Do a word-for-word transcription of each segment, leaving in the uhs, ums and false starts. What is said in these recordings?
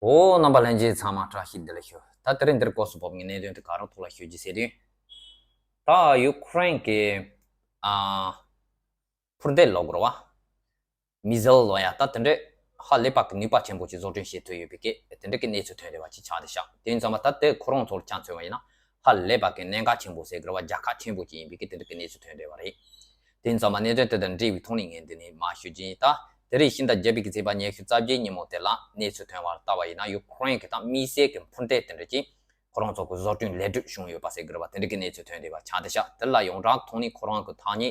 འོ། རྣམ་པ་ལྷན་རྒྱས་ཚང་མ་བཀྲ་ཤིས་བདེ་ལེགས་ཞུ། ད་དེ་རིང་འདིར་སྐོར་སུ་བབས་ངེས་གནད་དོན་དེ་ག་རང་ཐོག་ལ་ཞུ་རྒྱུ་ཟེར་དུས། ད་ཡུ་ཁུ་རེན་གྱི་ཨ་འཕུར་མདེལ་ལོག་རོ་བ། མི་ཟེལ་ལོ་ཡ། ད་དེ་འདྲའི་ཧ་ལས་པ་གི་ནུས་པ་ཆེན་པོ་ཅིག་བཟོ་སྐྲུན་བྱེད་ཐུབ་ཡོད་པའི་སྐད་དེ་འདྲ་གི་གནས་ཚུལ་ཐོན་བསྡད་པ་ཅིག་ཆགས་བསྡད་ཤག་དེ་ཡིན་ཙང་མ་ད་དེ་ཁོ་རང་ཚོར་ཆ་མཚོན་པ་ཡིན་ན་ཧ་ལས་པ་གི་གནད་འགག་ཆེན་པོ་ཟེར་དགོས་ར་བ། རྒྱལ་ཁ་ཆེན་པོ་ཅིག་ཡིན་པའི་སྐད་དེ་འདྲ་གི་གནས་ཚུལ་ཐོན་བསྡད་པ་རེད། དེ་ཡིན་ཙང་མ་གནད་དོན་དེ་དང་འབྲེལ་བའི་ཐོག་ནས་ངས་འདི་ནས་མར་ཞུ་རྒྱུ་ཡིན། ད་དེ་རིང་ཕྱི་ཟླ་བརྒྱད་པའི་གི་ཚེས་པ་ཉི་ཤུ་རྩ་བརྒྱད་ཉིན་མོ་དེ་ལ་གནས་ཚུལ་ཐོན་པར་ལྟ་བ་ཡིན་ན་ཡུ་ཁུ་རེན་གྱི་ད་དམིགས་བསལ་གྱི་འཕུར་མདེལ་དེ་འདྲ་ཅིག་ཁོ་རང་ཚོ་གི་བཟོ་སྐྲུན་ལས་གྲུབ་བྱུང་ཡོད་པ་ཟེར་དགོས་ར་བ། དེ་འདྲ་གི་གནས་ཚུལ་ཐོན་བསྡད་པ་ཆགས་བསྡད་ཤག་དེ་ལ་ཡོངས་གྲགས་ཐོག་ནས་ཁོ་རང་གི་ཐག་ཉེ་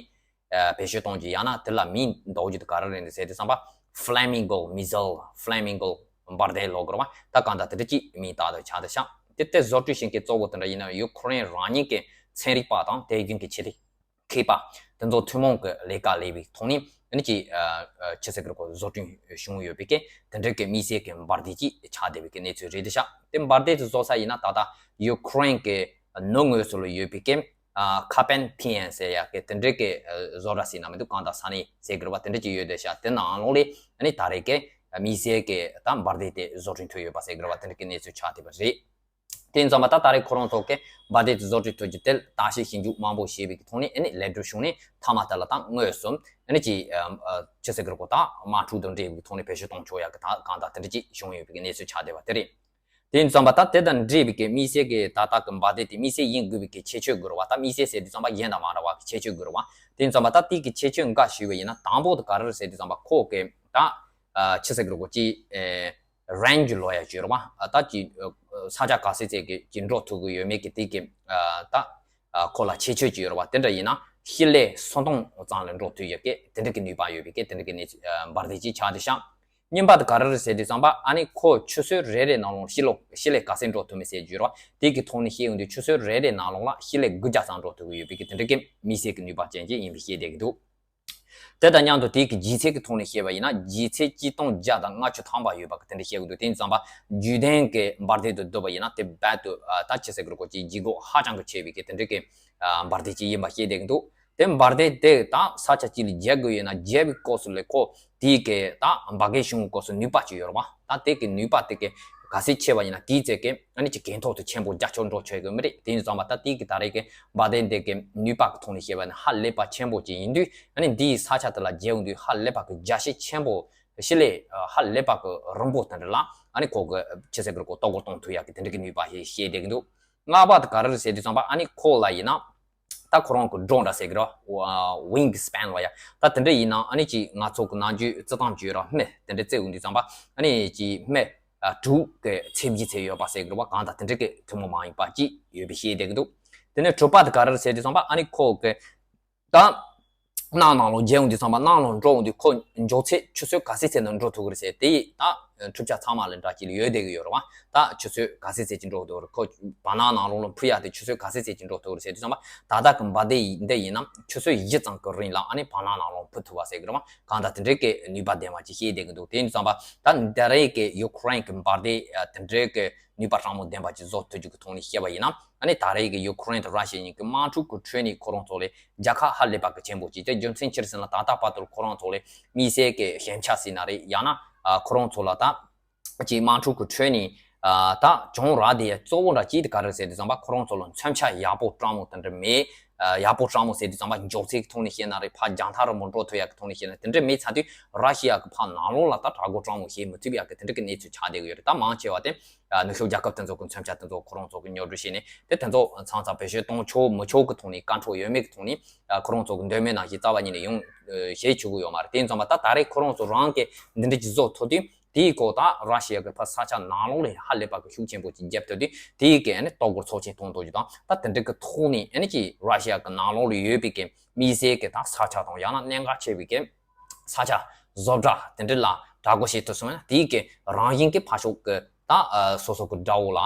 ཨ་བེད་སྤྱོད་གཏོང་རྒྱུ་ཡང་ན་དེ་ལ་མིང་འདོགས་རྒྱུ་དེ་ག་རེ་རེད་འདུག་ཟེར་དུས་ཙམ་པ། Flamingo missile། Flamingo འཕུར་མདེལ་ལོག་རོ་བ། ད་གང་ལྟར་དེ་འདྲ་ཅིག་མིང་བཏགས་འདུག་ཆགས་བསྡད་ཤག་དེ་ལྟར་བཟོ་སྐྲུན་བྱེད་མཁན་གཙོ་བོ་དེ་འདྲ་ཡིན་ན་ཡུ་ཁུ་རེན་རང་ཉིད་ཀྱི་ཚན་རིག་པ་དང་དེ་བཞིན་གྱི་ཆེད་དུ་མཁས་པ་དེ་ཚོ་ཐུན་མོང་གི་ལས་ཀ་ལས་པའི་ཐོག་ནས་ཨ་ནི་ཅིག་ཨ་ཨ་ཆི་ཟེར་གི་རེད་གོ། བཟོ་སྐྲུན་བྱུང་ཡོད་པའི་སྐད་དེ་འདྲ་གི་དམིགས་བསལ་གྱི་འཕུར་མདེལ་ཅིག་ཆགས་བསྡད་པའི་གནས་ཚུལ་རེད་འདུག་ཤག་དེ་འཕུར་མདེལ་དེ་བཟོ་ས་ཡིན་ན་ད་ལྟ་ཡུ་ཁུ་རེན་གྱི་ནུབ་ངོས་སུ་ལ་ཡོད་པའི་སྐད་ཨ་ཁ་པན་ཕི་ཨན་ཟེར་ཡག་གི་དེ་འདྲ་གི་ཨ་བཟོ་གྲྭ་ཟེར་ན་མི་འདུག་གང་ལྟར་ས་གནས་ཟེར་གི་རེད་བ། དེ་འདྲ་ཅིག་ཡོད་བསྡད་ཤག་དེ་ནང་ལོགས་ལ་ཨ་ནི་ད་རེས་ཀྱི་དམིགས་བསལ་གྱི་ད་འཕུར་མདེལ་དེ་བཟོ་སྐྲུན་ཐུབ་ཡོད་པ་ཟེར་གི་རེད་བ། དེ་འདྲ་གི་གནས་ཚུལ་ཆགས་བསྡད་པ་རེད། དེ་ཡིན་ཙང་མ་ད་ད་རེས་ཁོ་རང་ཚོ་གི་འཕུར་མདེལ་དེ་བཟོ་སྐྲུན་ཐུབ་རྒྱུ་དེ་བརྟག་དཔྱད་ཞིབ་འཇུག་མང་པོ་བྱས་པའི་ཐོག་ནས་ཨ་ནི་ལས་སྒྲུབ་བྱུང་ནས་མཐའ་མ་དེ་ལ་ད་དངོས་སུ་ཨ་ནི་ཅིག་ཨ་ཨ་ཆི་ཟེར་གི་རེད་གོ། ད་དམག་འཁྲུག་དང་འབྲེལ་བའི་ཐོག་ནས་བེད་སྤྱོད་གཏོང་ཆོག་ཡག་གི་ད་གང་ལྟར་དེ་འདྲ་ཅིག་བྱུང་ཡོད་པའི་གནས་ཚུལ་ཆགས་བསྡད་པ་དེ་རེད། དེ་ཡིན་ཙང་མ་ད་དེ་དང་འབྲེལ་བའི་གི་དམིགས་བསལ་གྱི་ད་ལྟ་གི་འཕུར་མདེལ་དེ་དམིགས་བསལ་ཡིན་དགོས་པའི་གི་ཁྱད་ཆོས་དགོས་རེད་བ། ད་དམིགས་བསལ་ཟེར་དུས་ཙམ་པ་གཞན་དང་མ་འདྲ་བ་གི་ཁྱད་ཆོས་དགོས་རེད་བ། དེ་ཡིན་ཙང་མ་ད་དེ་གི་ཁྱད་ཆོས་འགའ་ཞུས་པ་ཡིན་ན་དང་པོ་དེ་ག་རེ་རེད་ཟེར་དུས་ཙམ་པ་ཁོ་གི་ད་ཨ་ཆི་ཟེར་གི་རེད་གོ། ཅིག་ཨེ་རེན་ཇི་ལོ་ཡ་བརྗོད་རོགས་པ། ད་ཅིག་ས་ཆ་ག་ཚད་ཚད་ཀྱི་ཅིག་འགྲོ་ཐུབ་ཀྱི་ཡོད་མེད་ཀྱི་དེ་གི་ད་ཁོ་ལ་ཁྱད་ཆོས་ཅིག་ཡོད་རེད་བ། དེ་འདྲ་ཡིན་ན་ཤི་ལེ་སུམ་སྟོང་ཙམ་ལ་འགྲོ་ཐུབ་ཡོད་ཀྱི་དེ་འདྲ་གི་ནུས་པ་ཡོད་པའི་ཀྱི་དེ་འདྲ་གི་ནི་འཕུར་མདེལ་ཅིག་ཆགས་བསྡད་ཤག་གཉིས་པ་དེ་ག་རེ་རེད་ཟེར་དུས་ཙམ་པ་ཨ་ནི་ཁོ་ཆུ་ཚོད་རེ་རེ་ནང་ལོགས་ཤི་ལོ་ཤི་ལེ་ག་ཚད་འགྲོ་ཐུབ་མེད་ཟེར་རྒྱུ་རེད་བ། དེ་གི་ཐོག་ནས་བཤད་ཡོང་དུས་ཆུ་ཚོད་རེ་རེ་ནང་ལོགས་ལ་ཤི་ལེ་དགུ་བརྒྱ་ཙམ་འགྲོ་ཐུབ་ཀྱི་ཡོད་པའི་གི་དེ་འདྲ་གི་དམིགས་བསལ་གྱི་ནུས་པ་ཅན་ཅིག་ཡིན་པའི་བཤད་བསྡད་ཀྱི་འདུག་དེ་དང་མཉམ་དུ་དེ་གི་ལྗིད་ཚད་ཀྱི་ཐོག་ནས་བཤད་པ་ཡིན་ན་ལྗིད་ཚད་ཆིག་སྟོང་བརྒྱ་དང་ལྔ་བཅུ་ཐམ་པ་ཡོད་པ་གི་དེ་འདྲ་བཤད་ཀྱི་འདུག་དེ་ཡིན་ཙམ་པ་རྒྱུན་ལྡན་གྱི་འཕུར་མདེལ་དུ་བསྡུར་བ་ཡིན་ན་དེ་རྦད་དུ་ཨ་ད་ཆི་ཟེར་གི་རེད་གོ། ཅིག་ལྗིད་ཁོག་ཧ་ཅང་གི་ཆེ་བའི་གི་དེ་འདྲ་གི་ཨ་འཕུར་མདེལ་ཅིག་ཡིན་པ་བཤད་བསྡད་ཀྱི་འདུག་དེ་འཕུར་མདེལ་དེ་ད་ས་ཆ་གཅིག་ལ་རྒྱག་དགོས་ཡོད་ན་རྒྱག་པའི་སྐབས་སུ་ལ་ཁོ་དེའི་གི་ད་འབར་གས་བྱུང་བའི་སྐབས་སུ་ནུས་པ་ཅིག་ཡོད་རེད་བ། ད་དེ་གི་ནུས་པ་དེ་གི་ག་ཚད་ཆེ་བ་ཡིན་ན་དེའི་ཚད་ཀྱི་ཨ་ནི་ཅིག་གན་ཐོག་ཏུ་ཆེན་པོ་རྒྱ་ཆེར་འགྲོ་ཆོག་གི་མི་རེད། དེ་ཡིན་ཙང་མ་ད་དེ་གི་ད་རེས་ཀྱི་འཕུར་མདེལ་དེ་གི་ནུས་པ་གི་ཐོག་ནས་བཤད་པ་ནི་ཧ་ལས་པ་ཆེན་པོ་ཅིག་ཡིན་དུས་ཨ་ནི་འདིའི་ས་ཆ་དེ་ལ་རྒྱག་ཡོང་དུས་ཧ་ལས་པ་གི་རྒྱ་ཤེད་ཆེན་པོ་ཤི་ལེ་ཧ་ལས་པ་གི་རིང་པོ་དེ་འདྲ་ལ་ཨ་ནི་ཁོ་གི་ཆི་ཟེར་གི་རེད་གོ། ལྟོ་སྐོར་གཏོང་ཐུབ་ཡག་གི་དེ་འདྲ་གི་ནུས་པ་ཞིག་བཤད་བསྡད་ཀྱི་འདུག་ལྔ་པ་དེ་ག་རེ་རེད་ཟེར་དུས་ཙམ་པ་ཨ་ནི་ཁོ་ལ་ཡིན་ན། ད་ཁོ་རང་གི་སྒྲོ་འདྲ་ཟེར་གི་ར། ཝིང་སི་པན་ལ་ཡ། ད་དེ་འདྲ་ཡིན་ན་ཨ་ནི་ཅིག་ང་ཚོ་གི་ནམ་རྒྱུན་རྩེད་ཐང་བརྗོད་ར་སྨད་དེ་འདྲ་རྩེ་འོང་དུས་ཙམ་པ་ཨ་ནི་ཅིག་སྨད་དྲུག་གི་ཚད་བཞི་ཚད་ཡོད་པ་ཟེར་གི་ར་བ། གང་ལྟར་དེ་འདྲ་གི་ཐུན་མོང་མ་ཡིན་པ་ཅིག་ཡོད་པའི་བཤད་བསྡད་ཀྱི་འདུག་དེ་ནས་དྲུག་པ་དེ་ག་རེ་རེད་ཟེར་དུས་ཙམ་པ་ཨ་ནི་ཁོ་གི་ད་ནང་ནང་ལོགས་རྒྱག་འོང་དུས་ཙམ་པ་ནང་ལོགས་འགྲོ་འོང་དུས་ཁོ་མགྱོགས་ཚད་ཆུ་ཚོད་ག་ཚད་ཚད་ནང་འགྲོ་ཐུབ་ཀྱི་རེད་ཟེར་དེ་ཡིས་ད་འཕྲུལ་ཆས་ཚང་མ་ལ་འདྲ་ཅིག་ལ་ཡོད་བསྡད་ཀྱི་ཡོད་རེད་བ། ད་ཆུ་ཚོད་ག་ཚད་ཚད་ཅིག་འགྲོ་ཐུབ་རེད། ཁོ་བར་སྣང་ནང་ལོགས་ལ་འཕུར་ཡག་དེ་ཆུ་ཚོད་ག་ཚད་ཚད་ཅིག་འགྲོ་ཐུབ་རེད་ཟེར་དུས་ཙམ་པ་ད་ལྟ་གི་འཕུར་མདེལ་འདི་ཡིན་ན་ཆུ་ཚོད་བཞི་ཙམ་གྱི་རིང་ལ་ཨ་ནི་བར་སྣང་ནང་ལོགས་འཕུར་ཐུབ་པ་ཟེར་གི་རེད་བ། གང་ལྟར་དེ་འདྲའི་གི་ནུས་པ་ལྡན་པ་ཅིག་བཤད་བསྡད་ཀྱི་འདུག་དེ་ཡིན་དུས་ཙམ་པ་ད་འདི་རེས་ཀྱི་ཡུ་ཁུ་རེན་གྱི་འཕུར་མདེལ་དེ་འདྲའི་གི་ནུས་པ་སྤྲང་མོ་ལྡན་པ་ཅིག་བཟོ་ཐུབ་རྒྱུ་གི་ཐོག་ནས་བཤད་པ་ཡིན་ན་ཨ་ནི་ད་རེས་ཀྱི་ཡུ་ཁུ་རེན་དང་ར་ཤི་ཡ་གཉིས་ཀྱི་དམག་འཁྲུག་གི་ཁྲོད་ནས་ཁོ་རང་ཚོ་ལ་རྒྱལ་ཁ་ཧ་ལས་པ་གི་ཆེན་པོ་ཅིག་དེ་རྒྱུ་མཚན་ཅི་རེད་ཟེར་ན་ད་ལྟ་བར་དུ་ཁོ་རང་ཚོ་ལ་དམིགས་བསལ་གྱི་ཞན་ཆ་ཟེར་ན་རེད། ཡང་ན་ཁོ་རང་ཚོ་ལ་ད། ཅིག་དམག་འཁྲུག་གི་ཁྲོད་ནས་ཨ་ད་བྱུང་ར་དེ་གཙོ་བོ་འདྲ་ཅིག་དེ་ག་རེ་ཟེར་དུས་ཙམ་པ་ཁོ་རང་ཚོ་ལ་མཚོན་ཆ་ཡག་པོ་སྤྲང་མོ་དེ་འདྲ་མེད། ཨ་ཡག་པོ་སྤྲང་མོ་ཟེར་དུས་ཙམ་པ་མགྱོགས་ཚད་ཀྱི་ཐོག་ནས་བཤད་ན་རེད། ཕར་རྒྱང་ཐག་རིང་པོ་འགྲོ་ཐུབ་ཡག་གི་ཐོག་ནས་བཤད་ན་དེ་འདྲ་མེད་ཚར་དུས་ར་ཤི་ཡ་གི་ཕར་ནང་ལོགས་ལ་ད་དྲག་རྒོལ་སྤྲང་མོ་བྱེད་མི་ཐུབ་ཡག་གི་དེ་འདྲ་གི་གནས་ཚུལ་ཆགས་བསྡད་ཀྱི་ཡོད་རེད། ད་མང་ཆེ་བ་དེ་ཨ་ནུབ་ཕྱོགས་རྒྱལ་ཁབ་དེ་ཚོ་གི་མཚོན་ཆ་དེ་ཚོ་ཁོ་རང་ཚོ་གི་ཉོ་སྒྲུབ་བྱས་ནས་དེ་དེ་ཚོ་མཚམས་མཚམས་བེད་སྤྱོད་གཏོང་ཆོག་མི་ཆོག་གི་ཐོག་ནས་བཀའ་འཁྲོལ་ཡོད་མེད་ཀྱི་ཐོག་ནས་ཨ་ཁོ་རང་ཚོ་གི་འདོད་མོས་ནང་བཞིན་རྩ་བ་ཉིད་ནས་ཡོང་བྱེད་ཆོག་གི་ཡོད་མ་རེད། དེ་ཡིན་ཙང་མ་ད་ད་རེས་ཁོ་རང་ཚོ་རང་གི་འདི་འདྲ་ཅིག་བཟོ་ཐུབ་དུས། དེའི་སྐོར་དང་ར་ཤི་ཡ་གི་ཕར་ས་ཆ་ནང་ལོགས་ལ་ཧ་ལས་པ་གི་ཤུགས་ཆེན་པོ་ཅིག་བརྒྱབ་ཐུབ་དུས་དེའི་སྐད་ནི་ལྟོ་གོས་ཚོགས་ཆེན་གཏོང་ཐུབ་རྒྱུ་དང་ད་དེ་འདྲ་གི་ཐོག་ནས་ཨ་ནི་ཅིག་ར་ཤི་ཡ་གི་ནང་ལོགས་ལ་ཡོད་པའི་གི་དམིགས་བསལ་གི་ད་ས་ཆ་དང་ཡང་ན་གནད་འགག་ཆེ་བའི་གི་ས་ཆ་བཟོ་གྲྭ་དེ་འདྲ་ལ་དྲག་རྒོལ་བྱེད་ཐུབ་སོང་ན་དེའི་གི་རང་བཞིན་གི་ཕར་ཕྱོགས་གི་ད་སོ་སོ་གི་དགྲ་བོ་ལ་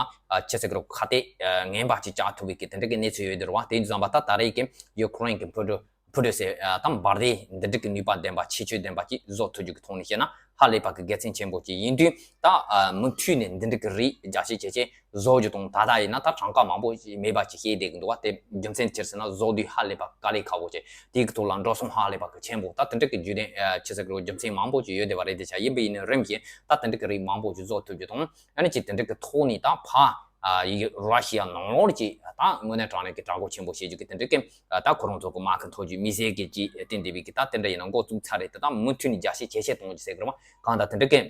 ཅི་ཟེར་གི་རེད་ཁ་གཏད་ངན་པ་ཅིག་བཅག་ཐུབ་པའི་གི་དེ་འདྲ་གི་གནས་ཚུལ་ཡོད་དེ་རེད་བ། དེ་ཡིན་ཙང་མ་ད་ད་རེས་གི་ཡུ་ཁུ་རེན་གི་འཕུར་གྲུ་ ཕུ་དུ་ཟེར་ཨ་དང་འབར་མདེལ་འདི་འདྲ་གི་ནུས་པ་ལྡན་པ་ཁྱད་ཆོས་ལྡན་པ་ཅིག་བཟོ་ཐུབ་རྒྱུ་གི་ཐོག་ནས་བཤད་ན་ཧ་ལས་པ་གི་དགེ་མཚན་ཆེན་པོ་ཅིག་ཡིན་དུས། ད་ཨ་མུ་མཐུད་ནས་འདི་འདྲ་གི་རིགས་རྒྱ་ཆེ་ཆེ་ཆེ་བཟོ་རྒྱུ་དང་། ད་ལྟ་ཡིན་ན་ད་གྲངས་ཀ་མང་པོ་ཞིག་མེད་པ་ཅིག་བཤད་བསྡད་ཀྱི་འདུག་བ། དེ་རྒྱུ་མཚན་ཅི་ཟེར་ན་བཟོ་དུས་ཧ་ལས་པ་དཀའ་ལས་ཁག་པོ་ཅིག་དེའི་གི་ཐོག་ལ་འགྲོ་སོང་ཧ་ལས་པ་གི་ཆེན་པོ། ད་དེ་འདྲ་གི་རྒྱུ་ལྡན་ཨ་ཆི་ཟེར་གི་རེད། རྒྱུ་མཚན་མང་པོ་ཅིག་ཡོད་བསྡད་པ་རེད། དེ་ཆ་ཡིན་པ་ཡིན་ན་རིམ་བཞིན་ད་དེ་འདྲ་གི་རིགས་མང་པོ་ཅིག་བཟོ་ཐུབ་རྒྱུ་དང་། ཨ་ནི་ཅིག་དེ་འདྲ་གི་ཐོག་ནས་ད་ཕ་ཨ་ཡི་ར་ཤི་ཡ་ནང་ལོགས་ཀྱི་ད་དངོས་གནས་དྲང་གནས་ཀྱི་དྲག་པོ་ཆེན་པོ་བྱེད་རྒྱུ་གི་དེ་འདྲ་གི་ད་ཁོ་རང་ཚོ་གི་མ་ཁི་ཐོག་གི་མི་སེར་གི་ཅིག་བསྟན་བསྡད་པའི་གི་ད་དེ་འདྲ་ཡིན་ན་འགོ་བཙུགས་ཚར་རེད། ད་ད་མུ་མཐུད་ནས་རྒྱ་ཆེ་ཇེ་ཆེ་གཏོང་རྒྱུ་ཟེར་གི་རེད་མ། གང་ལྟར་དེ་འདྲ་གི་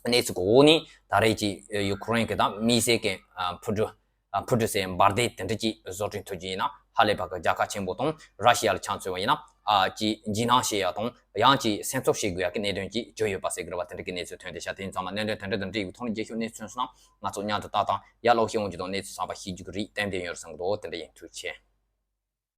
གནས་ཚུལ་གི་འོག་ནས་ད་རེས་ཀྱི་ཡུ་ཁུ་རེན་གི་ད་མི་སེར་གི་ཕུ་དུ་ཕུ་དུ་ཟེར་འབར་མདེལ་དེ་འདྲ་ཅིག་བཟོ་སྐྲུན་ཐུབ་རྒྱུ་ཡིན་ན་ཧ་ལས་པ་གི་རྒྱལ་ཁ་ཆེན་པོ་དང་། ར་ཤི་ཡ་ལ་ཆ་མཚོན་པ་ཡིན་ན་ཨ་ཅིག་འཇིགས་སྣང་བྱེད་ཡ་དང་། ཡང་ཅིག་སེམས་འཚབ་བྱེད་དགོས་ཡ་གི་གནད་དོན་ཅིག་བྱུང་ཡོད་པ་ཟེར་གི་རེད་བ། དེ་འདྲ་གི་གནས་ཚུལ་ཐོན་བསྡད་ཤག་དེ་ཡིན་ཙང་མ་གནད་དོན་དེ་འདྲ་འདྲ་ཡི་གི་ཐོག་ནས་རྒྱལ་ཤོག་གནས་ཚུལ་སོང་ན་ང་ཚོ་མཉམ་དུ་ལྟ་དང་། ཡར་ཀློག་ཤེས་འོང་རྒྱུ་དང་། གནས་ཚུལ་ཚང་མ་ཤེས་རྒྱུ་གི་རིགས་ཏན་ཏན་ཡོད་རེད་བསམ་གི་འདུག་དེ་འདྲ་ཡིན། ཐུགས་རྗེ་ཆེ།